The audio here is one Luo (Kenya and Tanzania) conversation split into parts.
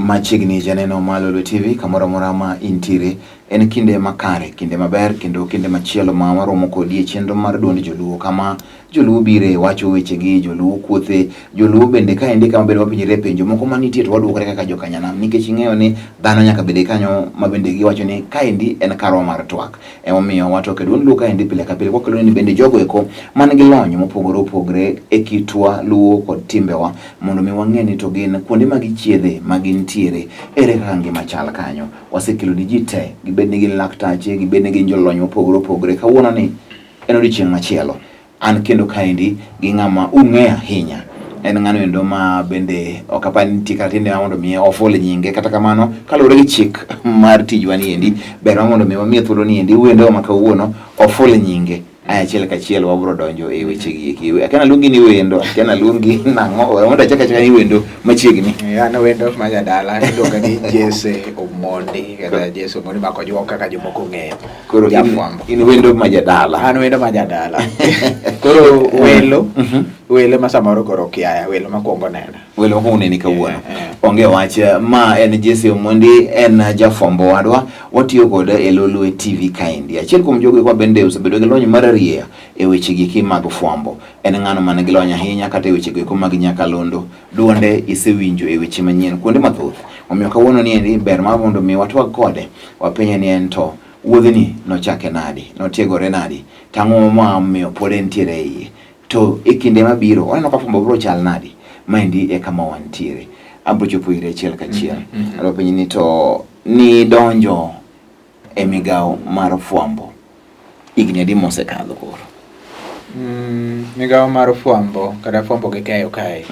Machiegni janeno ma Lolwe TV kamoro amora ma intiere, en kinde makare, kinde maber kendo kinde machielo ma waromo kodi e chenro mar duond joluo kama joluo bire wacho wechegi, joluo kuothe, joluo bende kaendi kama bende wapenjore penjo moko manitie to waduokore kaka jokanyanam nikech ing'eyo ni dhano nyaka bede kanyo ma bende giwacho ni kaendi en karwa mar twak. Emomiyo watwak e duond luo kaendi pile ka pile kwakelo ni bende jogo eko man gi lony mopogore opogore e kitwa luo kod timbewa mondo mi wang'e ni to gin kuonde ma gichiedhe ma gintiere ere kaka ngima chal kanyo. Wasekelo ni ji te, gibed ni gin laktache, gibed ni gin jolony mopogore opogore. Kawuono ni en odiochieng' machielo. An kendo kaendi gi ng'ama ung'eyo ahinya. En ng'ano endo ma bende ok apar ni nitie kata tiende mondo mi oful nyinge. Kata kamano, kaluwore gi chik mar tijwa ni endi, ber ma mondo mi wamiye thuolo ni endi wendowa ma kawuono oful nyinge. Aya achiel kachiel wabro donjo e weche gi eki. Akia naluongi ni wendo, akia naluongi nang'o, mondo achak achaka ni wendo machiegni. An wendo ma jadala iluonga ni Jesse Omondi kata Jesse Omondi mako juok kaka jomoko ong'eyo. Koro in wendo ma jadala. An wendo ma jadala. Koro welo, welo ma samoro koro okiaya, welo makwongo nena. Welo mokwongo neni kawuono. Onge wach, ma en Jesse Omondi, en jafwambo wadwa, watiyo kode e Lolwe TV kaendi. Achiel kuom jogo kwa bende osebedo gi lony mar arieya e weche giki mag fwambo. En ng'ano man gi lony ahinya kata e weche goeko mag nyakalondo. Duonde isewinjo e weche manyien kuonde mathoth. Omiyo kawuono ni endi ber mar mondo mi watwag kode, wapenje ni en to wuodhni nochake nadi, notiegore nadi, tang'o ma omiyo pod entiere e iye. To e kinde mabiro waneno ka fwambo biro chal nadi. Maendi e kama wantiere. Abiro chopo ire achiel kachiel. Adwa penji ni to nidonjo e migawo mar fwambo higni adi mosekadho koro? Migawo mar fwambo kata fwambo gi keyo kae.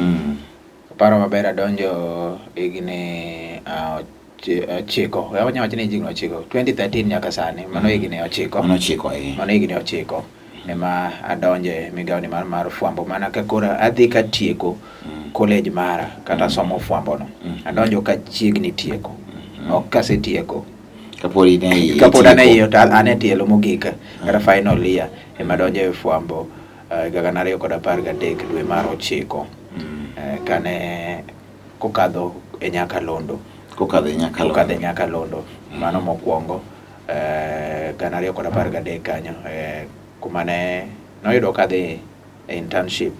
Aparo maber adonjo higni ochiko. Wanyalo wacho ni higni 9. 2013 nyaka sani, mano higni 9. Mano 9 eh. Mano higni 9 ema adonje migawo ni mar fwambo mana ka koro adhi ka tieko college mara kata somo fwambo no. Adonjo ka chiegni tieko. Ok kasetieko. Kapod in e iye. Kapod an e iye to an e tielo mogik kata final year ema adonjo e fwambo higa 2013 dwe mar 9. Kane kokadho e Nyakalondo. Kokadho e Nyakalondo. Kokadho e Nyakalondo. Mano mokwongo 2013 kanyo kuma ne noyudo kadhi e internship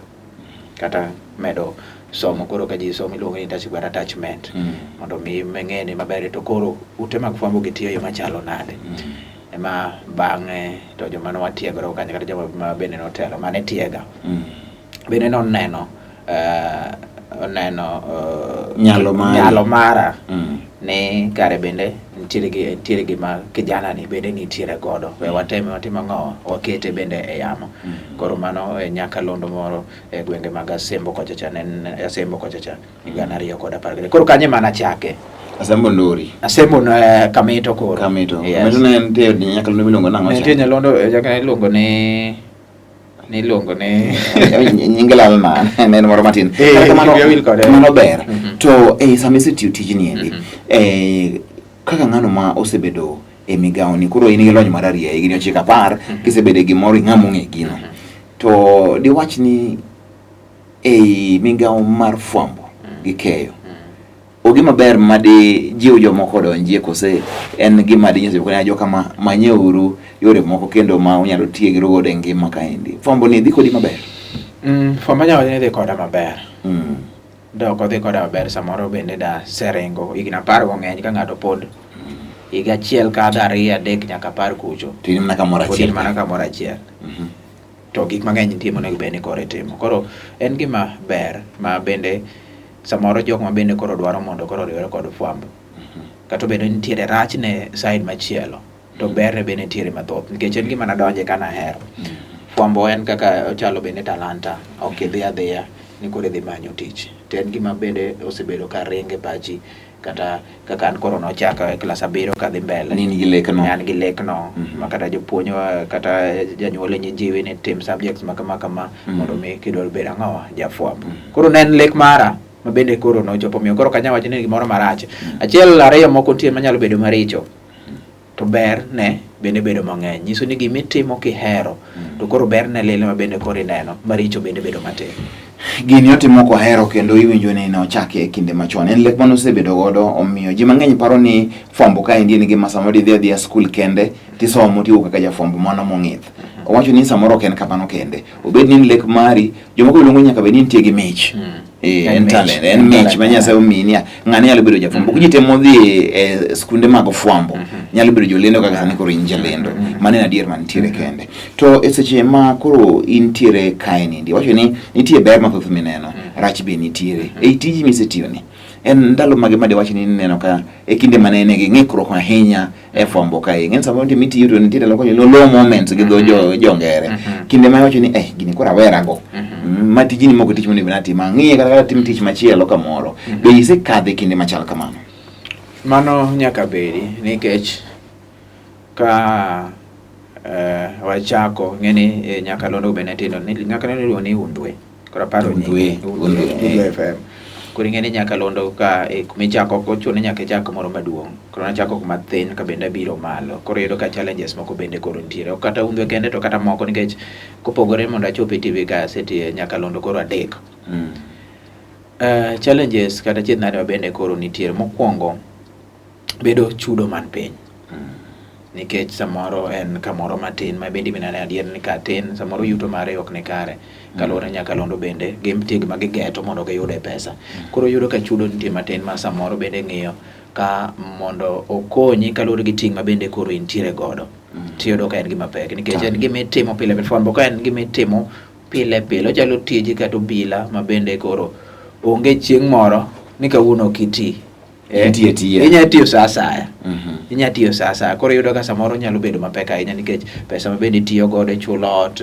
kata medo somo koro ka ji somo iluongo ni internship kata attachment mondo mi ng'e ni maber to koro ute mag fwambo gi tiyo e yo machalo nade. Ema bang'e to joma ne watiegore go kanyo kata joma ma bende notelo mane tiega bende noneno oneno nyalo mari. Nyalo mara ni kare bende nitiere gima kijana ni bende nitiere godo. We wateme watim ang'o wakete bende e yamo. Koro mano e Nyakalondo moro e gwenge mag Asembo kocha cha ne en Asembo kocha cha 2013. Koro kanyo ema nachake. Asembo Ndori. Asembo no Kamito koro. Kamito. Yes. Kamito ne nitie Nyakalondo miluongo nang'o cha? Nitie Nyakalondo, Nyakalondo iluongo ni nyinge lal na ne en moro matin. Kata kamano mano ber. To e sama isetiyo tijni endi, kaka ng'ano ma osebedo e migawo ni koro in gi lony mar arieya higni 9 10 kisebedo e gimoro ing'ama ong'e gino. To diwach ni ei migawo mar fwambo gi keyo ogima ber ma di jiw jomoko odonjie kose en gima di nyiso jomoko ni joka ma manyeuru yore moko kendo ma unyalo tiegru godo e ngima kaendi. Fwambo ni dhi kodi maber? Fwambo anyalo wacho ni dhi koda maber. Dok odhi koda maber samoro bende da seringo higni 10 go ng'eny ka ng'ato pod higa 1 kadho 2 3 nyaka 10 kucho. To in mana kamoro Pod achiel. in mana kamoro achiel. To gik mang'eny nitie monego bed ni koro itimo. Koro en gima ber ma bende samoro jok ma bende koro dwaro mondo koro oriwre kod fwambo. Kata obedo ni nitiere rachne side machielo, to berne bende nitiere mathoth nikech en gima nadonje ka nahero. Fwambo en kaka ochalo bende talanta, ok idhi adhiya ni koro idhi manyo tich. To en gima bende osebedo ka ringo e pachi kata kaka an koro nochaka e klas 7 kadhi mbele. Ni in gi lek no. An gi lek no. Ma kata jopuonj kata janyuol ni jiwi ni tim subjects ma kama kama mondo mi kidwaro bedo ang'o jafwambo. Koro ne en lek mara ma bende koro nochopo miyo koro kanya wacho ni gimoro marach. 1 2 moko nitie manyalo bedo maricho. To ber ne bende bedo mang'eny. Nyiso ni gima itimo kihero to koro ber ne lilo ma bende koro ineno, maricho bende bedo matin. Gini otimo kohero kendo iwinjo ni nochake e kinde machon. En lek mane osebedo godo omiyo ji mang'eny paro ni fwambo kaendi en gima samoro idhi adhiya skul kende tisomo tiwuok kaka jafwambo mano mong'ith. Owacho ni samoro ok en kamano kende. Obed ni en lek mari, jomoko luongo ni nyaka bed ni nitie gi mich. En talent, en mich ma Nyasaye omiyi niya, ng'ani nyalo bedo jafwambo. Ji temo dhi e skunde mag fwambo, nyalo bedo jolendo kaka sani koro in jalendo. Mano en adier mantiere kende. To e seche ma koro intiere kae nindi, iwacho ni nitie ber mathoth mineno, rach be nitiere. Ei tiji misetiyoni, en ndalo mage ma diwach ni ineno ka e kinde mane ne gi ng'ikruok ahinya e fwambo kae? Ing'e ni samoro nitie mitiyo to nitie ndalo kocho low moments gi dho jo ngere. Kinde ma iwacho ni eh gini koro awerago. Ma tijni moko tich monego bed ni atimo, ang'iye kata kata tim tich machielo kamoro. Be isekadhe kinde machal kamano? Mano nyaka bedi nikech ka wachako ng'eni nyakalondo be ne tindo nyakalondo iluongo ni Undwe. Koro aparo Undwe, Undwe, Undwe, Undwe FM. Koro ing'e ni nyakalondo ka kumichako ok ochuno ni nyaka ichak kumoro maduong'. Koro nachako kuma thin ka bende abiro malo. Koro iyudo ka challenges moko bende koro nitiere. Ok kata Undwe kende to kata moko nikech kopogore mondo achop e TV ka asetiyo e nyakalondo koro adek. Challenges kata achiedh nade ma bende koro nitiere. Mokwongo bedo chudo man piny. Nikech samoro en kamoro matin ma bende ibende adier ni ka tin samoro yuto mare ok ni kare kaluwore ni nyakalondo bende nitie gima gigeto mondo giyude pesa. Koro iyudo ka chudo nitie matin ma samoro bende ng'iyo ka mondo okonyi kaluwore gi ting' ma bende koro intiere godo. Tiyudo ka en gima pek nikech en gima itimo pile pile. Fwambo ka en gima itimo pile pile ochalo tiji kata obila ma bende koro onge chieng' moro ni kawuono ok iti. Itiyo atiya. Inya tiyo sa asaya. Inya tiyo sa asaya. Koro iyudo ka samoro nyalo bedo mapek ahinya nikech pesa ma bende itiyo godo ichulo ot,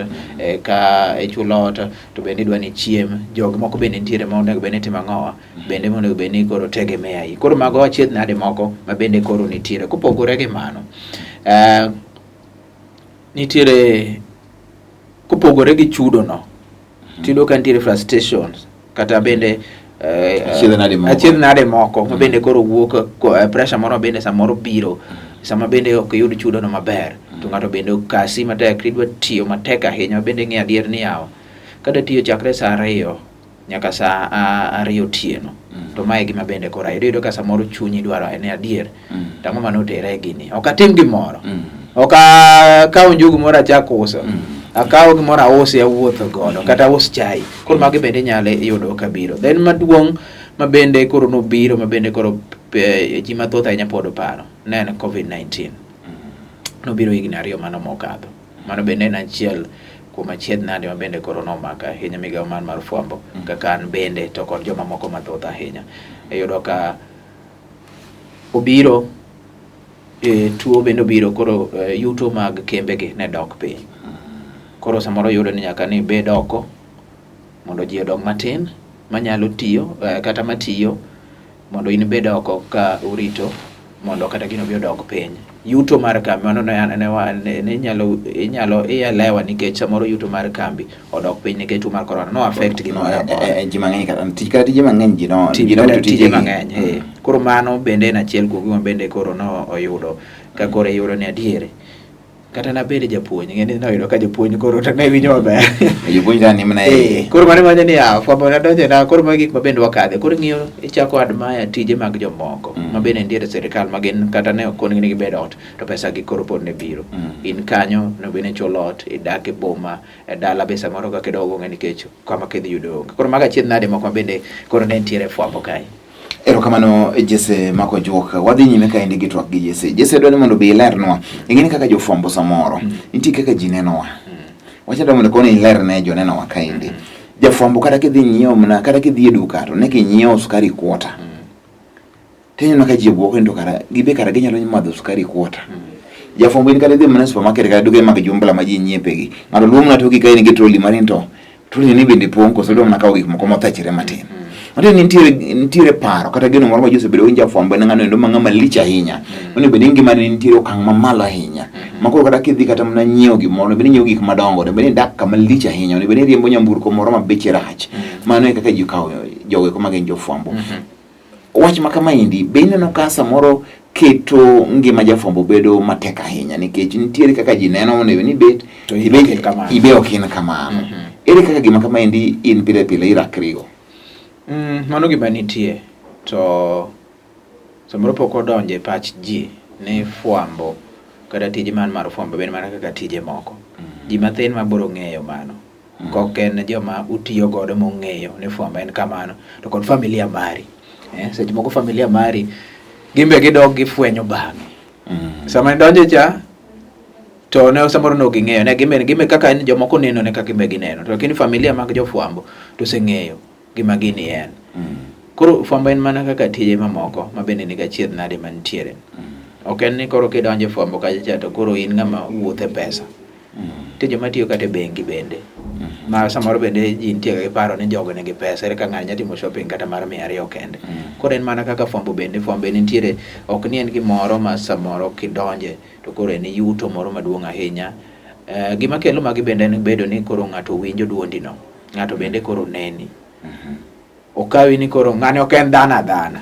ka ichulo ot to bende idwa ni ichiem. Jog moko bende nitiere ma onego bed ni timo ang'owa, bende monego bed ni koro tegemea yi. Koro mago achiedh nade moko ma bende koro nitiere. Kopogore gi mano, nitiere kopogore gi chudo no, tiyudo ka nitiere frustrations kata bende Achiedh nade moko ma bende koro wuok pressure moro bende samoro biro sama bende ok iyud chudo no maber to ng'ato bende okasi matek idwa tiyo matek ahinya bende ng'e adier ni yawa kata tiyo chakre saa 2 nyaka saa 2 otieno to mae gima bende koro ayudo. Iyudo ka samoro chunyi dwaro en adier to ang'o mane otera e gini ok atim gimoro ok akaw njugu moro achak uso akaw gimoro ausi awuotho godo kata aus chai. Koro magi bende inyalo yudo kabiro. Then maduong' ma bende koro nobiro ma bende koro ji mathoth ahinya pod oparo ne en COVID-19. Nobiro higni 2 mano mokadho. Mano bende en achiel kuom achiedh nade ma bende koro nomako ahinya migawo mar fwambo kaka an bende to kod joma moko mathoth ahinya. Iyudo ka obiro tuo bende obiro koro yuto mag kembegi ne dok piny. Koro samoro yudo ni nyaka ni ibed oko mondo ji odong matin manyalo tiyo kata matiyo mondo in ibed oko ka urito mondo kata gino bi odog piny. Yuto mar kambi mano ne inyalo ielewa nikech samoro yuto mar kambi odok piny nikech tuo mar corona no affect gimoro amora. Ji mang'eny kata tij kata tije mang'eny ji no ji no tije mang'eny. Koro mano bende en achiel kuom gima bende koro no oyudo ka koro iyudo ni adier kata nabed japuonj ng'e ni noyudo ka japuonj koro to ne winjo maber. Japuonj to ni mana Koro mano manyo ni fwambo nadonje na koro magi gik ma bende wakadhe. Koro ing'iyo ichako admire tije mag jomoko ma bende nitiere e sirikal ma gin kata ne ok konigi ni gibed ot to pesa gi koro pod ne biro. In kanyo onego bed ni ichulo ot, idak e boma, e dala be samoro kaka idok onge nikech kama kidhi yudo onge. Koro mago achiedh nade moko ma bende koro ne nitiere e fwambo kae. Erokamano Jesse Makojuok. Wadhi nyime kaendi gi twak gi Jesse. Jesse dwa ni mondo bi ilernwa. Ing'e ni kaka jofwambo samoro, nitie kaka ji nenowa. Wacha dwa mondo koni ilerne jonenowa kaendi. Jafwambo kata kidhi nyiewo mana kata kidhi e duka to ne kinyiewo sukari kwota. Tineno ka ji obwok ni to kara gibe kara ginyalo madho sukari kwota. Jafwambo in kata idhi mana e supermarket kata duke mag jumbla ma ji nyiepe gi. Ng'ato luongo mana toki ka in gi troli mari to troli ni bende pong' koso idwa mana kawo gik moko mothechre matin. Matiende ni nitiere paro kata geno moro ma ji osebedo winjo jafwambo en ng'ano endo ma ng'ama lich ahinya. Onego bed ni ngimane nitiere okang' mamalo ahinya. Ma koro kata kidhi kata mana nyiewo gimoro, onego bed ni inyiewo gik madongo, onego bed ni idak kama lich ahinya, onego bed ni iriembo nyamburko moro ma beche rach. Mano e kaka ji okawo jogo eko ma gin jofwambo. Wach ma kamaendi be ineno ka samoro keto ngima jafwambo bedo matek ahinya nikech nitiere kaka ji neno onego ni bet To in ok in kamano. ibe ok in kamano. Ere kaka gima kama endi in pile pile irakrigo? Mano gima nitie to samoro pok odonjo e pach ji ni fwambo kata tije man mar fwambo ben mana kaka tije moko. Ji mathin ma biro ng'eyo mano. Kok en joma utiyo godo mong'eyo ni fwambo en kamano to kod familia mari. Seche moko familia mari gimbe gidok gifwenyo bang'e. Sama idonjo cha to ne samoro ne ok ging'eyo ne gimbe gimbe kaka en jomoko neno ne kaka gimbe gineno to lakini familia mag jofwambo to oseng'eyo gima gini en. Koro fwambo en mana kaka tije mamoko ma bende nigi achiedh nade mantiere. Ok en ni koro kidonjo e fwambo kacha cha to koro in ng'ama wuotho e pesa. Nitie joma tiyo kata e bengi bende ma samoro bende ji nitie gi paro ni jogo nigi pesa ere ka ng'ani nyalo timo shopping kata mar 200 kende. Koro en mana kaka fwambo bende, fwambo bende nitiere ok ni en gimoro ma samoro kidonje to koro en yuto moro maduong' ahinya. Gima kelo magi bende en bedo ni koro ng'ato winjo duondi no, ng'ato bende koro neni. Okawi ni koro ng'ani ok en dhano adhana.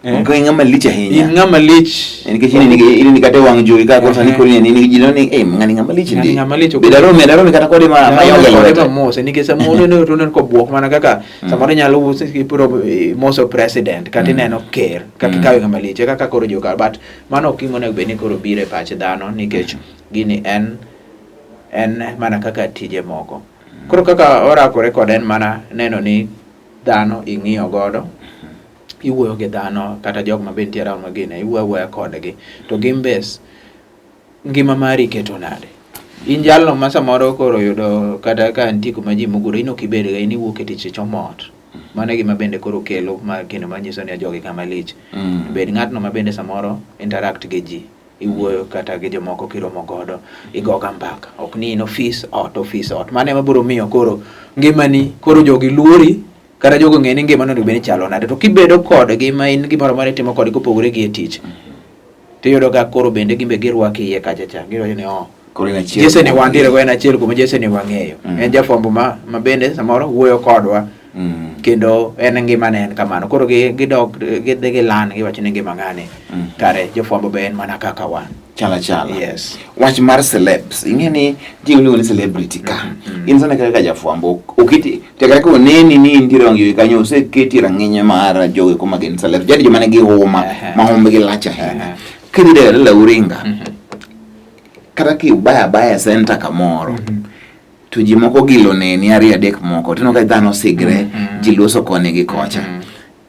Ok en ng'ama lich ahinya. In ng'ama lich. Nikech in kata e wang' jowi ka koro sani koro ineni ji neno ni eh ng'ani ng'ama lich ndi. Ng'ani ng'ama lich. Be daromi kata kode ma yonge lwete. Kode mose nikech samoro ineno to ineno kobuok mana kaka samoro inyalo ibiro moso president kata ineno ker kaka ikawe ng'ama lich e kaka koro joka but mano ok gima onego bed ni koro biro e pach dhano nikech gini en mana kaka tije moko. Koro kaka orakore kode en mana neno ni dhano ing'iyo godo, iwuoyo gi dhano kata jok ma be nitie around ma gine iwuoyo awuoya kodgi to gin be ngima mari iketo nade. In jalno ma samoro koro oyudo kata ka nitie kuma ji moguro in ok ibed ga in iwuok e tich ichomo ot. Mano e gima bende koro kelo ma kendo manyiso ni jogi kama lich. Bed ng'atno ma bende samoro interact gi ji. Iwuoyo kata gi jomoko kiromo godo, igoga mbaka. Ok ni in office ot, office ot. Mano ema biro miyo koro ngimani, koro jogi luori, kata jogo ng'e ni ngimani onego bed ni chalo nade. To kibedo kodgi ma in gimoro amora itimo kodgi kopogore gi e tich, tiyudo ka koro bende gimbe girwaki iye kacha cha. Giwacho ni oh, Koro en achiel Jesse ni kuom wantiere go en achiel kuom Jesse ni wang'eyo. En jafwambo ma bende samoro wuoyo kodwa. Kendo en ngimane en kamano. Koro gidok, gidhi gilan, giwacho ni ngima ng'ani. Kare jofwambo be en mana kaka wan. Chala chala. Yes. Wach mar celebs, ing'e ni ji iluongo ni celebrity ka. In sani kaka jafwambo, oketi, tekre ka oneni ni intiere wang' jowi kanyo, oseketi rang'iny mar jogo eko ma gin celebs. Jadi joma nigi huma, ma humbgi lach ahinya. Kidhi Raila Odinga, kata kibaya abaya e center kamoro, to ji moko gilo neni ariyo adek moko, tineno ka dhano osigre, ji loso koni gi kocha.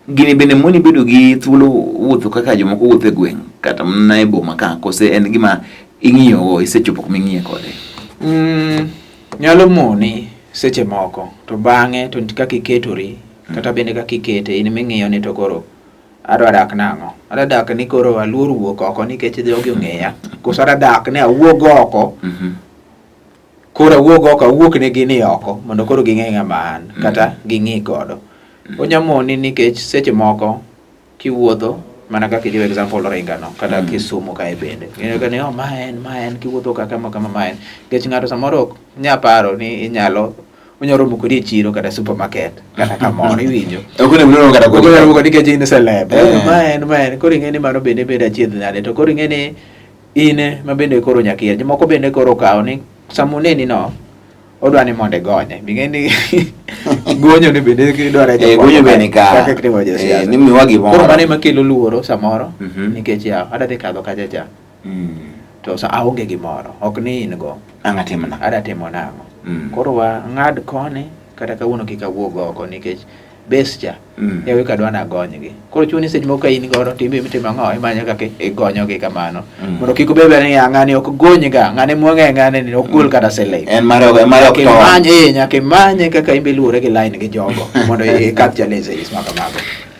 Gini bende moni bedo gi thuolo wuotho kaka jomoko wuotho e gweng' kata mana e boma ka, kose en gima ing'iyogo, isechopo kuma ing'iye kode? Nyalo moni seche moko, to bang'e to kaka iketori, kata bende kaka ikete, in ming'iyo ni to koro adwa dak nang'o? Adwa dak ni koro aluor wuok oko nikech jogi ong'eya. Koso adwa dak ni awuog oko, koro awuog oko, awuok negi ni oko, mondo koro ging'e ng'ama an, kata ging'i godo. Onya moni nikech seche moko kiwuotho, mana kaka ichiwo example Oringa no, kata Kisumu kae bende. Ineno ka ni, oh, ma en, ma en, kiwuotho ka kama, kama, ma en. Nikech ng'ato samoro ok nya paro ni inyalo, onyalo romo kodi e chiro kata supermarket, kata kamoro, iwinjo. Ok onego romo kata kodi. Ok onego romo kodi nikech in celeb. Ma en, ma en. Koro ing'e ni mano bende bedo achiedh nade. To koro ing'e ni in ma bende koro nyaka iyer. Jomoko bende koro okawo ni sama oneni no, odwa ni mondo igonye. Ing'e ni gonyo ni bende idwaro e Gonyo be ni ka. Kaka itimo josiasa. Ni miwa gimoro. Koro mano ema kelo luoro samoro, nikech yaw, adwa dhi kadho kacha cha. To sa aonge gimoro, ok ni in go. Ang' atim nang'o? Adwa timo nang'o? Koro wa ng'ad koni, kata kawuono kik awuog oko nikech base cha, yawe ka dwa nagonygi. Koro chuni seche moko ka in godo, to imbe itimo ang'o? Imanyo kaka igonyogi kamano. Mondo kik obed ni ya, ng'ani ok gony ga, ng'ani mwang'e, ng'ani ni ok gol kata siling. En mare ok, en mare ok Nyaka tow. imanye, nyaka imanye kaka imbe iluwore gi line gi jogo, mondo ikadh challenges ma kamago.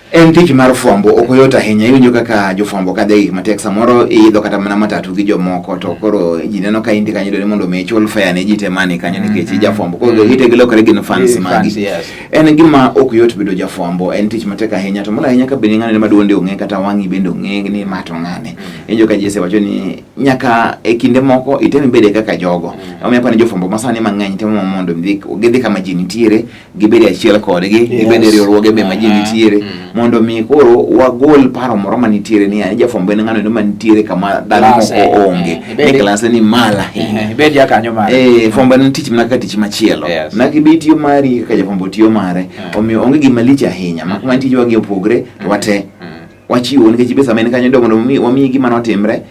En tich mar fwambo ok oyot ahinya, iwinjo kaka jofwambo kadho e gik matek, samoro iidho kata mana matatu gi jomoko to koro ji neno ka intie kanyo idwaro ni mondo mi ichul fare ne ji te mani kanyo nikech ijafwambo, koro gite gilokore gin fans magi. En gima ok yot bedo jafwambo, en tich matek ahinya, to moloyo ahinya ka bende ng'ano ma duonde ong'e kata wang'i bende ong'e ni ma to ng'ane. Iwinjo ka Jesse wacho ni nyaka e kinde moko item ibede kaka jogo. Omiyo aparo ni jofwambo masani mang'eny temo mondo gidhi kama ji nitiere, gibed achiel kodgi, gibed e riwruoge be ma ji nitiere. Mondo mi koro wagol paro moro manitiere ni jafwambo en ng'ano manitiere kama dhano moko onge. Ni klase ni malo ahinya. Ibed jakanyo mare. Eh, fwambo en tich mana kaka tich machielo. Yes. Na gibi tiyo mari kaka jafwambo tiyo mare. Omiyo onge gima lich ahinya. Mak mana tijwa gi opogre to wate wachiwo nikech be sama en kanyo do mondo wamiyi gima notimre.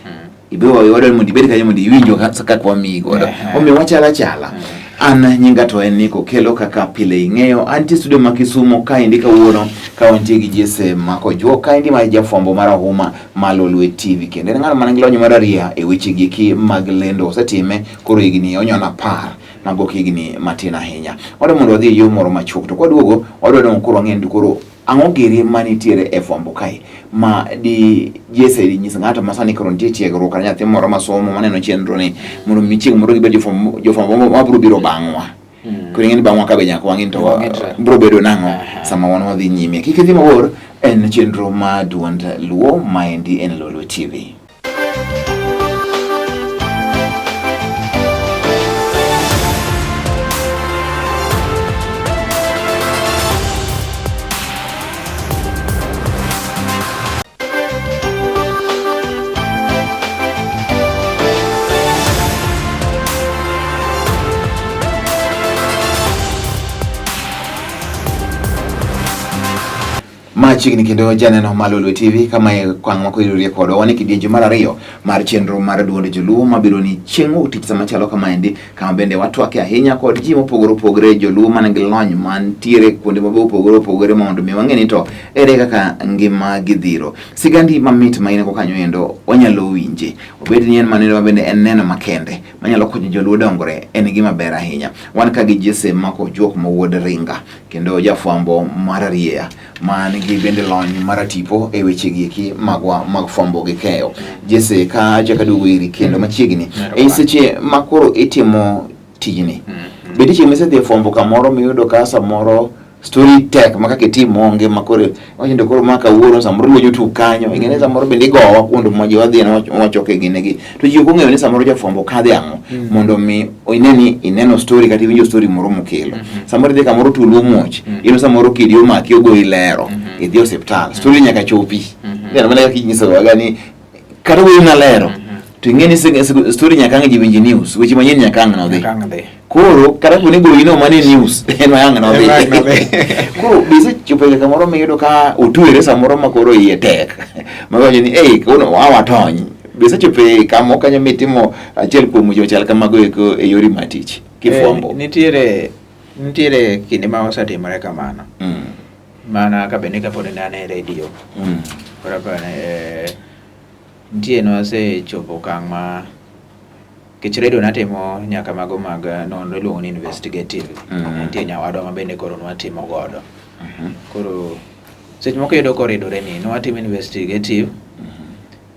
Ibe wadwaro mondo ibed kanyo mondo iwinj kaka wamiyi godo. Omiyo wachalo achala. An nyinga to en Nico Kelo kaka pile ing'eyo. Antie studio ma Kisumo kaendi kawuono ka wantie gi Jesse Makojuok kaendi ma jafwambo marahuma ma Lolwe TV kendo en ng'ano man gi lony marariya e weche gieki mag lendo osetime koro higni onyono 10 mago ok higni matin ahinya. Wadwa mondo wadhi e yo moro machuok to kwaduogo wadwa dong' koro wang'e ni koro ang'o giri manitiere e fwambo kae ma di Jesse di nyis ng'ato ma sani koro nitie tiegruok kata nyathi moro masomo maneno chenro ni mondo mi chieng' moro gibed jofwambo mabiro biro bang'wa. Koro ing'e ni bang'wa ka be nyaka wang'e ni to biro bedo nang'o sama wan wadhi nyime. Kik idhi mabor, en chenro ma duond Luo maendi en Lolwe TV. Machiegni kendo janeno ma Lolwe TV kama e kwang' ma koro kodwa wan e kidienje mar ariyo mar chenro mar duond joluo mabiro ni chieng' wuok tich sama chalo kamaendi kama bende watwake ahinya kod ji mopogore opogore joluo man gi lony mantiere kuonde mabe opogore opogore mondo mi wang'e ni to ere kaka ngima gidhiro sigandi mamit ma in go kanyo endo wanyalo winje obed ni en maneno ma bende en neno makende manyalo konyo joluo dongore en gima ber ahinya wan ka gi Jesse Makojuok ma wuod Ringa kendo jafwambo mararieya man gi bende lony maratipo e weche gieki magwa mag fwambo gi keyo. Jesse, ka achako aduogo iri kendo machiegni, e seche ma koro itimo tijni, bende chieng' misedhi e fwambo kamoro miyudo ka samoro story tek ma kaka itim onge ma koro iwacho ni koro ma kawuono samoro lweny otuk kanyo, ing'e ni samoro bende igowa kuond ma ji wadhiye wachoke ginegi to ji ok ong'eyo ni samoro jafwambo kadhe ang'o mondo mi ine ni ineno story kata iwinjo story moro mokelo. Samoro idhi kamoro tulu omuoch, ino samoro kidi omaki ogoyi lero, idhi osiptal, story nyaka chopi. Ineno mana kaka inyisowaga ni kata ogoyi mana lero to ing'e ni story nyaka ang' ji winj news, weche manyien nyaka ang' nodhi. Koro kata koni goyi no mane news en ma ang' nodhi. Koro be isechopo e kamoro miyudo ka otwere samoro ma koro iye tek ma iwacho ni ei kawuono watony. Be isechopo e kama kanyo mitimo achiel kuom weche machal kamago eko e yori mar tich kifwambo? Nitiere kinde ma osetimore kamano. Mana ka bende kapod ne an e redio. Koro nitie nwasechopo okang' ma nikech redio natimo nyaka mago mag nonro iluongo ni investigative. Nitie nyawadwa ma bende koro nwatimo godo. Koro seche moko iyudo koridore ni nwatimo investigative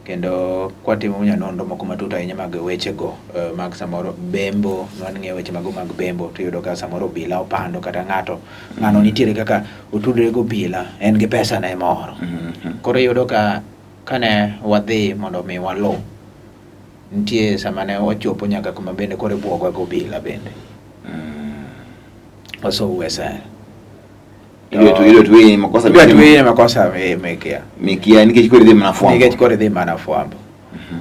kendo kwatimo nonro moko matut ahinya mag wechego mag samoro bembo, nwang'iyo weche mago mag bembo tiyudo ka samoro obila opando kata ng'ato ng'ano nitiere kaka otudore gi obila en gi pesa ne moro. Koro iyudo ka kane wadhi mondo mi waluw, nitie sama ne wachopo nyaka kuma bende koro ibwogwa gi obila bende. Wasowu e sel. Idwa tweyi makosa Idwa tweyi makosa mikia. Mikia nikech koro idhi mana fwambo. Nikech koro idhi mana fwambo.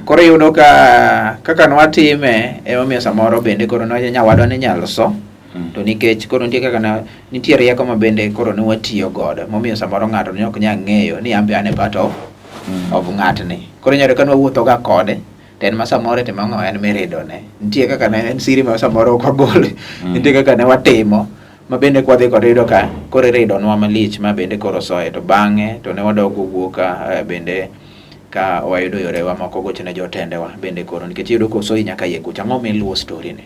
Koro iyudo ka kaka nwatime emomiyo samoro bende koro nyawadwa ne nyalo so to nikech koro nitie kaka nitie rieko ma bende koro ne watiyo godo momiyo samoro ng'ato ne ok nyal ng'eyo ni an be an e part of ng'atni. Koro inyalo yudo ka nwawuotho ga kode to en ma samoro itimo ang'o en miridone. Nitie kaka ne en siri ma samoro ok wagol. Nitie kaka ne watimo ma bende kwadhi kode iyudo ka koro iridonwa malich ma bende koro soye to bang'e to ne wadok wawuok ka bende ka wayudo yorewa moko gocho ne jotendewa bende koro nikech iyudo kosoyi nyaka iye kucha ang'o miluwo story ni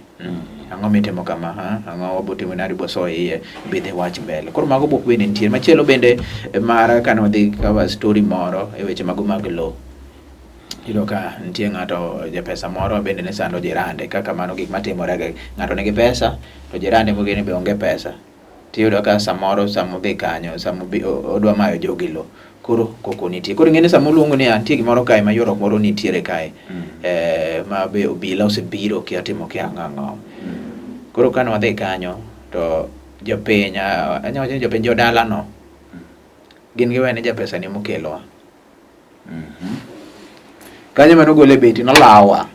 ang'o mitimo kama ang'o wabotimo nadi bosoyi iye bidhi wach mbele koro mago buk bende nitie machielo bende mar kane wadhi cover story moro e weche mago mag lowo iyudo ka nitie ng'ato japesa moro bende ne sando jirande kaka mano gik matimore ga ng'ato nigi pesa to jirande mogene be onge pesa tiyudo ka samoro samodhi kanyo sama odwa mayo jogi lowo koro koko nitie koro ing'eni sama oluongo ni nitie gimoro kae ma ywaruok moro nitiere kae ma be obila osebiro kia timo kia ang'o ang'o koro kane wadhi kanyo to jopiny anyalo wacho ni jopiny jodalano. Gin giwe ni japesa ni mokelowa. Kanyo mane ogole beti nolawa.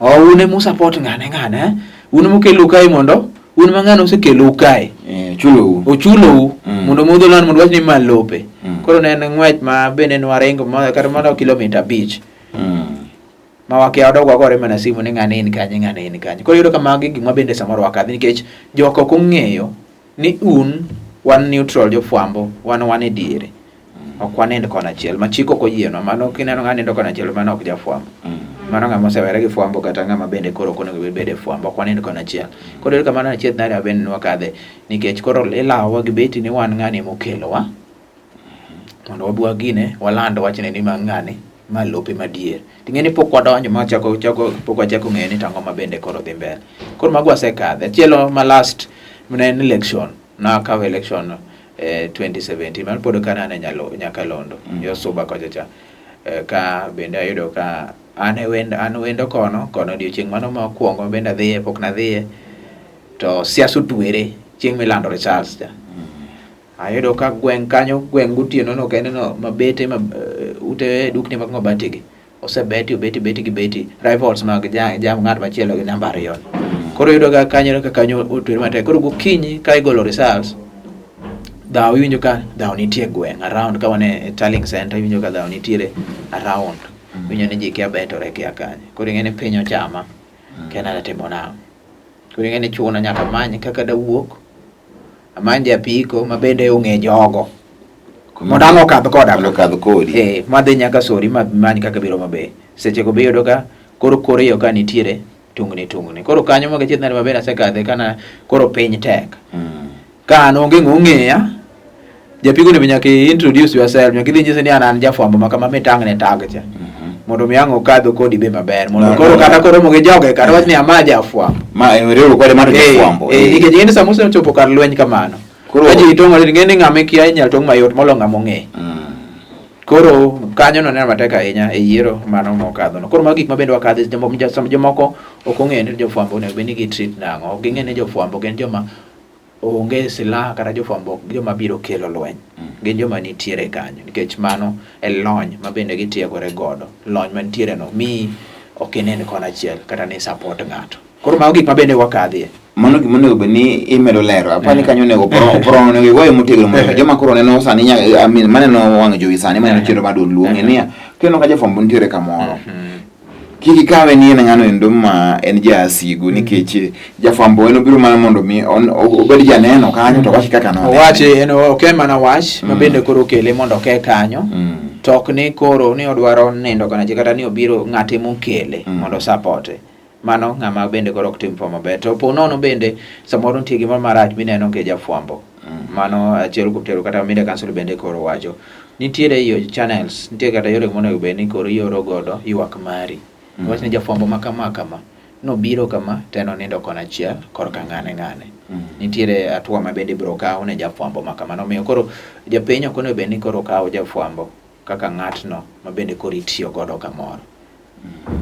Oh, un ema support ng'ane ng'ane. Eh? Un mokelo kae mondo un ma ng'ane osekelo kae. Eh, chulou. Ochulou mondo modho lan mondo wach ni ma lope. Koro ne en ng'wech ma bende nwaringo ma kata mana kilomita 5. Ma wakia wadog wagore mana simu ni ng'ane in kanye ng'ane in kanye. Koro iyudo ka magi gik ma bende samoro wakadhi nikech jok ok ong'eyo ni un wan neutral jofwambo wan wan e diere. Ok wanind kona achiel ma chik ok oyienwa mano kineno ng'a nindo kona achiel mano ok jafwambo. Mano ng'ama osewere gi fwambo kata ng'ama bende koro ok onego bed e fwambo ok wanind kona achiel. Koro iyudo ka mano achiedh nade ma bende nwakadhe nikech koro ilawowa gi beti ni wan ng'ani emokelowa mondo wabi wagine waland wachne ni ma ng'ani ma lope madier. Ting'e ni pok wadonjo ma chako chako pok wachako ng'eyo ni tang'o ma bende koro dhi mbele. Koro mago wasekadhe. Achielo ma last ne en election. Nakawo election 2017 mano pod ka an e Nyakalondo yo Suba kocha cha. Ka bende ayudo ka an e wendo an wendo kono kono odiochieng' mano mokwongo bende adhiye pok nadhiye to siasa otwere chieng' milando results cha. Ayudo ka gweng' kanyo gweng' gotieno no kende no mabete ma ute dukni mag mabati gi osebeti obeti beti gi beti rivals mag ja, ja ng'at machielo gi namba ariyo. Koro iyudo ka kanyo ka kanyo otwere matek. Koro gokinyi ka igolo results dhaw iwinjo ka dhaw nitie e gweng' around ka wan e tallying center iwinjo ka dhaw nitiere around. Iwinjo ni ji kia betore kia kanye. Koro ing'e ni piny ochama kia ni atimo nang'o. Koro ing'e ni chuna nyaka amany kaka dawuok amany japiko ma bende ong'e jogo mondo ang' okadh koda Mondo okadh kodi. Eh, madhi nyaka sori ma many kaka biro maber. Seche go be iyudo ka koro kor yo ka nitiere tungni tungni. Koro kanyo mago achiedh nade maber asekadhe kana koro piny tek. Ka an onge ng'ong'eya, japiko ni be nyaka i introduce yourself, nyaka idhi nyise ni an an jafwambo ma kama mitang'ne tag cha. Mondo mi ang' okadh kodi be maber. Mondo No, koro no, kata no. koromo gi joge kata wach ni ama jafwambo. Ma e riwruok kode mar jofwambo. Nikech ing'e ni sama osechopo kar lweny kamano. Koro- Ka ji tong'ore ing'e ni ng'ama ikia inyal tong' mayot molo ng'ama ong'eyo. Koro kanyo no neno matek ahinya e yiero mano mokadho no. Koro mago gik ma bende wakadhe jomoko ok ong'eyo ni jofwambo onego bed ni gi treat nang'o. Ok ging'e ni jofwambo gin joma onge silaha kata jofwambo ok joma biro kelo lweny. Gin joma nitiere kanyo nikech mano e lony ma bende gitiegore godo. Lony mantiere no miyi ok inind kona achiel kata ni support ng'ato. Koro mago gik ma bende wakadhie. Mano gima onego bed ni imedo lero. Apani kanyo onego opro onego igoye motegno mondo joma koro neno sani nya I mean maneno wang' jowi sani maneno chenro mar duond luo ng'e niya kineno ka jafwambo nitiere kamoro. Kik ikawe ni en ng'ano endo ma en jasigu nikech jafwambo en obiro mana mondo mi obed janeno kanyo to owach kaka nonene. Owachi en ok en mana wach ma bende koro okele mondo oke kanyo. To ok ni koro ni odwaro nindo kona kata ni obiro ng'ate mokele mondo supporte. Mano ng'ama bende koro ok tim fwambo maber. To po nono bende samoro nitie gimoro marach mineno ke jafwambo. Mano achiel kuom tero kata Media Council bende koro wacho. Nitiere yo channels, nitie kata yore monego bed ni koro ioro godo ywak mari. Wach ni jafwambo ma kama kama nobiro kama to en onindo kona achiel korka ng'ane ng'ane. Nitiere hatua ma bende ibiro kaw ne jafwambo ma kamano. Omiyo koro japiny ok onego bed ni koro kawo jafwambo kaka ng'atno ma bende koro itiyo godo kamoro.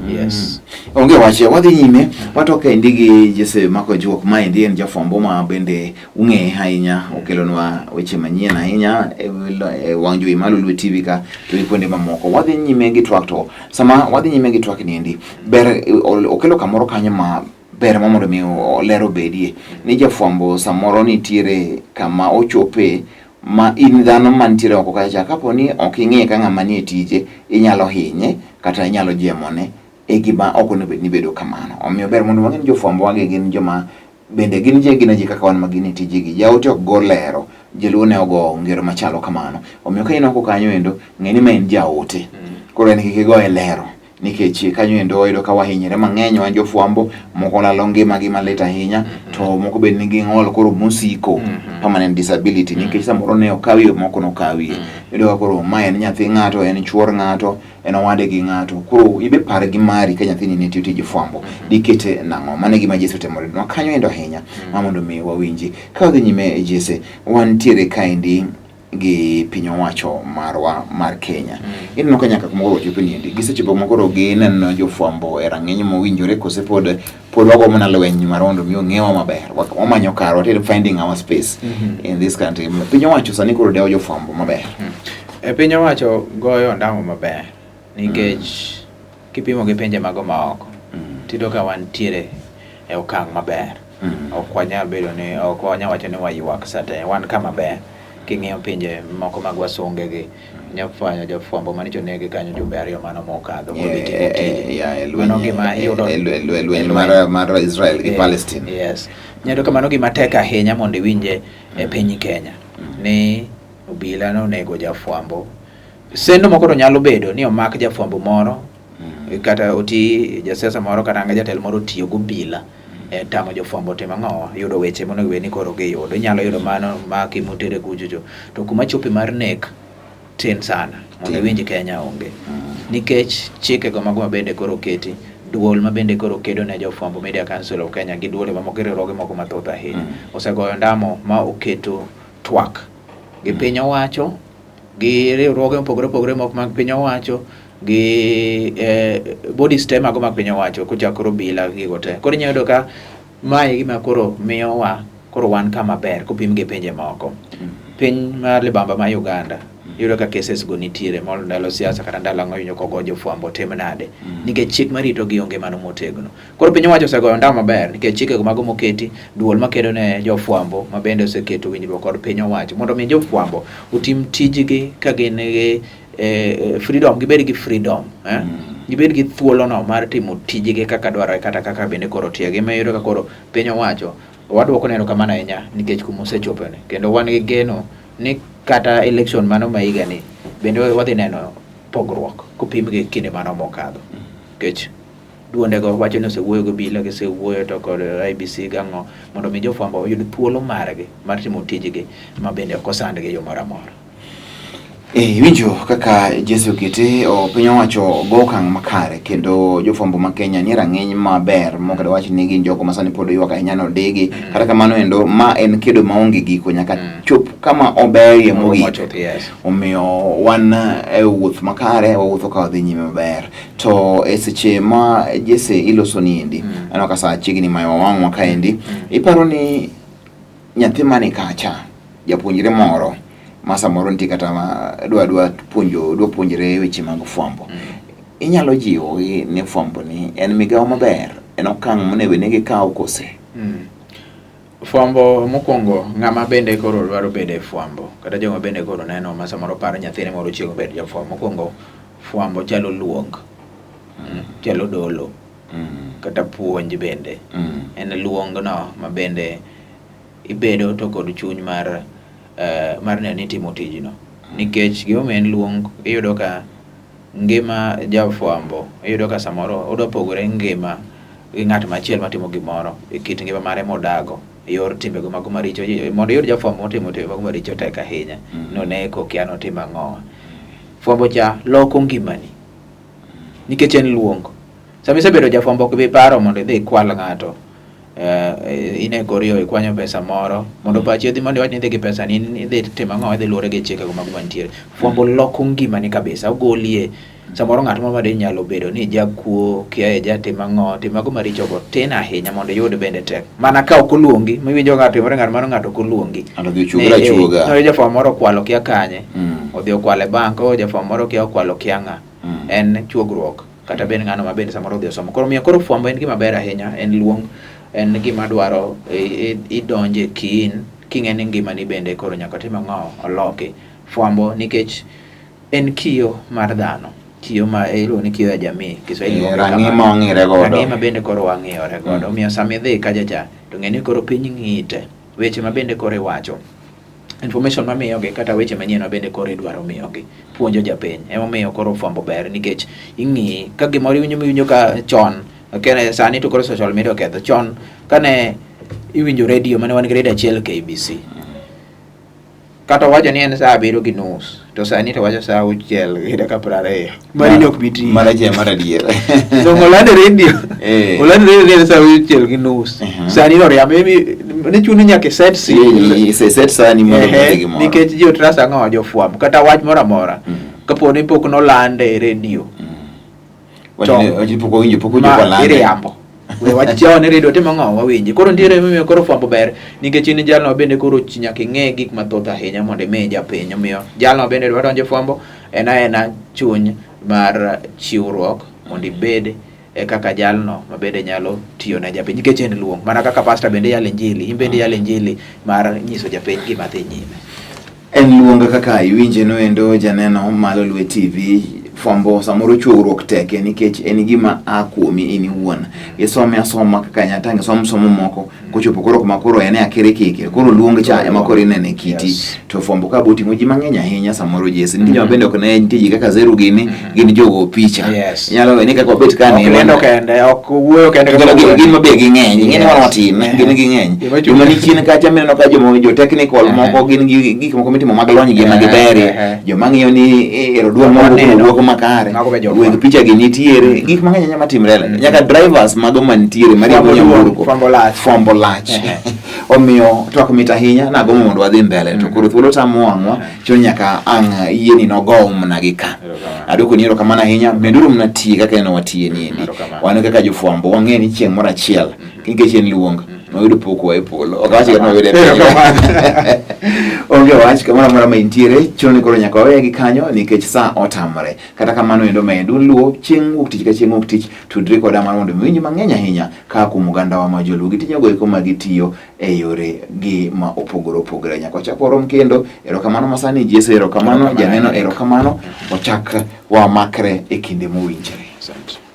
Yes. Onge wach, wadhi nyime watoke endi gi Jesse Mako Juok. Ma endi en jafwambo ma bende ung'eye ahinya, okelonwa weche manyien ahinya e wang' jowi mar Lolwe TV ka to gi kuonde mamoko. Wadhi nyime gi twak to sama wadhi nyime gi twak ni endi ber okelo kamoro kanyo ma ber ma mondo mi ler obedie ni jafwambo samoro nitiere kama ochope ma in dhano mantiere oko kacha cha kapo ni ok ing'e ka ng'ama nie tije inyalo hinye kata inyalo jemone e gima ok onego bed ni bedo kamano. Omiyo ber mondo wang'e ni jofwambo wagi gin joma bende gin ji gin ji kaka wan ma gin e tijegi. Jaote ok go lero, joluo ne ogo ngero machalo kamano. Omiyo ka in oko kanyo endo, ng'e ni ma en jaote. Koro en kik igoye lero. Nikech kanyo endo wayudo ka wahinyore mang'eny wan jofwambo, moko lalo ngimagi malit ahinya, to moko bende nigi ng'ol koro mosiko, permanent disability, nikech samoro ne okawie moko nokawie. Iyudo ka koro ma en nyathi ng'ato, en chuor ng'ato, en owade gi ng'ato. Koro ibe par gi mari ka nyathini ne tiyo tij fwambo, dikete nang'o? Mano e gima Jesse otemo nwa kanyo endo ahinya, ma mondo mi wawinji. Ka wadhi nyime Jesse, wantiere kaendi gi piny owacho marwa mar Kenya. Ineno ka nyaka kuma koro wachopo ni endi, gisechopo kuma koro gineno jofwambo e rang'iny mowinjore kose pod wago mana lweny mar mondo mi ong'ewa maber. Wamanyo karwa, finding our space in this country. Piny owacho sani koro dewo jofwambo maber. E piny owacho goyo ondamo maber nikech kipimo gi pinje mago maoko tiyudo ka wantiere e okang' maber. Ok wanyal bedo ni ok wanyal wacho ni waywak sate, wan kama ber. King'iyo pinje moko mag wasunge gi, inya fwenyo jofwambo manyicho onegi kanyo jumbe 2 mano mokadho kodhi timo tije. Mano gima iyudo e lweny mar Israel gi Palestine. Yes. Inyayudo ka mano gima tek ahinya mondo iwinje e piny Kenya ni obila nonego jafwambo. Sendo moko to nyalo bedo ni omak jafwambo moro kata oti jasiasa moro kata jatelo moro otiyo gobila e tamo jofwambo timo ang'o, yudo weche monego bed ni koro giyudo. Inyalo yudo mano maki motere kuchocho. To kuma chope mar nek tin sana mondo iwinj Kenya onge. Nikech chikego mago mabende koro oketi, duol mabende koro kedo ne jofwambo, Media Council of Kenya, gi duole mamoko, riwruoge moko mathoth ahinya osegoyo ndamo ma oketo twak gi piny owacho, gi riwruoge mopogore opogore moko mag piny owacho, gi bodies te mago mag piny owacho, kochakore obila gigo te. Koro inyalo yudo ka mae gima koro miyowa koro wan kama ber kopim gi pinje moko. Piny mar libamba ma Uganda, iyudo ka cases go nitiere molo ndalo siasa kata ndalo ang'o, iwinjo kogo jofwambo tim nade, nikech chik marito gi onge mano motegno. Koro piny owacho osegoyo ndamo maber nikech chikego mago moketi, duol makedo ne jofwambo ma bende oseketo winjruok kod piny owacho mondo mi jofwambo otim tijgi ka gin gi freedom, gibed gi freedom, gibed gi thuolono mar timo tijgi kaka dwarore kata kaka bende koro tiegi. Ema iyudo ka koro piny owacho wadwoko ne erokamano ahinya nikech kuma osechopeni, kendo wan gi geno ni kata election mano ma higa ni bende wadhi neno pogruok kopim gi kinde mano mokadho, nikech duondego wacho ni osewuoyo gi obila, gisewuoyo to kod IEBC gang'o mondo mi jofwambo oyud thuolo margi mar timo tijgi ma bende ok osandgi e yo moro amora. Iwinjo kaka Jesse okete piny owacho go okang' makare kendo jofwambo ma Kenya nie rang'iny maber mok dawach ni gin jogo ma sani pod ywak ahinya ni odigi. Kata kamano endo ma en kedo maonge giko nyaka chop kama oberie mogik. Omiyo wan e wuoth makare, wawuotho ka wadhi nyime maber. To e seche ma Jesse iloso ni endi, aneno ka sa chiegni mayo wang'wa kaendi, iparo ni nyathi mani kacha, japuonjre moro ma samoro nitie kata ma dwa puonjo, dwa puonjre weche mag fwambo, inyalo jiwogi ni fwambo ni en migawo maber, en okang' monego bed ni gikawo kose? Fwambo mokwongo, ng'ama bende koro dwaro bedo e fwambo kata joma bende koro neno ma samoro paro nyathine moro chieng' obed jafwambo, mokwongo fwambo chalo luong, chalo dolo kata puonj bende. En luong no ma bende ibedo to kod chuny mar neno ni itimo tijno, nikech gimomiyo en luong, iyudo ka ngima jafwambo, iyudo ka samoro odwa pogore ngima gi ng'at machielo matimo gimoro e kit ngima mare modago e yor timbego mago maricho. Mondo iyud jafwambo motimo timbe mago maricho tek ahinya, noneko, kia notimo ang'o. Fwambo cha loko ngimani nikech en luong. Sama isebedo jafwambo ok bi paro mondo idhi ikwal ng'ato, in e kor yo ikwanyo pesa moro mondo pachi odhi mondo iwach ni idhi gi pesa ni idhi timo ang'o, idhi luwore gi chikego mago mantiere. Fwambo loko ngimani kabisa, ogolie samoro ng'at moro made nyalo bedo ni jakuo, kia e jatim ang'o, tim mago maricho go tin ahinya mondo iyud bende tek mana ka ok oluongi miwinjo ng'ato timore ng'at mano, ng'ato ok oluongi. Ng'ato odhi ochuogre achuoga. No, jafwambo moro okwalo kia kanye, odhi okwalo e bank, o jafwambo moro kia okwalo kia ng'a, en chuogruok kata bed ng'ano ma bende samoro odhi osomo. Koro miyo koro fwambo en gima ber ahinya, en luong, en gima dwaro idonje kiin king'e ni ngimani bende koro nyaka tim ang'o, oloki. Fwambo nikech en kiyo mar dhano, kiyo ma iluongo ni kiyo ya jamii, Kiswahili luonge rang'i kamano. Ma wang'ire godo. Rang'i ma bende koro wang'iyore godo. Omiyo sama idhi kacha cha to ng'e ni koro piny ng'iyi te, weche ma bende koro iwacho, information mamiyogi kata weche manyien ma bende koro idwaro miyogi, puonjo japiny. Emomiyo koro fwambo ber nikech ing'iyi ka gimoro iwinjo miwinjo ka chon kene, sani to koro social media oketho. Chon kane iwinjo radio mane wan gi radio achiel KBC, kata owacho ni en saa 7:30, to sani to wacho saa 6:20, mari ni ok bi tiyo. Mar achiel mar adier. Dongo oland e radio, oland e radio ni en saa 6:30, sani to riambo ne chuni nyaka iset simu. Set sani mondo obed gimoro. Nikech ji otrust ang'o, jofwambo kata wach moro amora kapo ni pok nolande e radio Wach pok owinjo, pok owinjo kolande. Iriambo. We wach chawa ni redio timo ang'o wawinji. Koro nitiere momiyo koro fwambo ber nikech in jalno bende koro nyaka ing'e gik mathoth ahinya mondo imi japiny. Omiyo jalno bende dwa donjo e fwambo en aena chuny mar chiwruok mondo ibed e kaka jalno ma bende nyalo tiyo ne japiny nikech en luong mana kaka pasta bende yalo injili in bende yalo injili mar nyiso japiny gima dhi nyime. En luong kaka iwinje noendo janeno ma Lolwe TV fwambo samoro chuogruok teke nikech en gima a kuomi in iwuon. Isome asoma kaka nyatang' isom somo moko kochopo koro kuma koro en e akirikiki koro luong cha ema koro inene kiti. Yes. To fwambo ka boting'o ji mang'eny ahinya samoro Jesse nitie joma bende ok ne nitie ji kaka Zeru gini gin jogo picha. Yes. Inyalo we ni kaka wabet ka Ok ni lendo kende, ok wuoyo kende Kendo kata gin, wuoyo. gin mabe ging'eny, ing'e ni wan watin, Yes. gin ging'eny. Gima Joma ni chien kacha mineno ka joma jo technical moko gin gi gik moko mitimo mag lony gi ma giberie. Joma ng'iyo ni ero duol moko Waneno. wuok makare. Mago be jofwambo. Weg picha gi nitiere, gik mang'eny ahinya matimre. Nyaka drivers mago mantiere mariembo Fwambo duong', nyamburko. fwambo lach. Fwambo lach. Omiyo twak mit ahinya, nagombo mondo wadhi mbele to koro thuolo tamo wang'wa, chuno nyaka ang' yieni nogow mana gi ka. Erokamano. Adwoko ni erokamano ahinya, meduru mana tiye kaka ineno watiye ni endi. Erokamano. Wan kaka jofwambo wang'e ni chieng' moro achiel nikech en luong wayudo pokwa e polo. Ok awach kata ni wayudo e piny. Erokamano. Onge wach kamoro amora ma intiere, chuno ni koro nyaka waweye gi kanyo nikech sa otamore. Kata kamano endo medu luwo chieng' wuok tich ka chieng' wuok tich tudri koda mar mondo iwinj mang'eny ahinya ka kuom ogandawa ma joluo gi tije go eko ma gitiyo e yore gi ma opogore opogore. Nyaka wachak warom kendo. Erokamano masani Jesse, erokamano Erokamano janeno, ahinya. erokamano. Wachak wamakre e kinde mowinjore. Asante.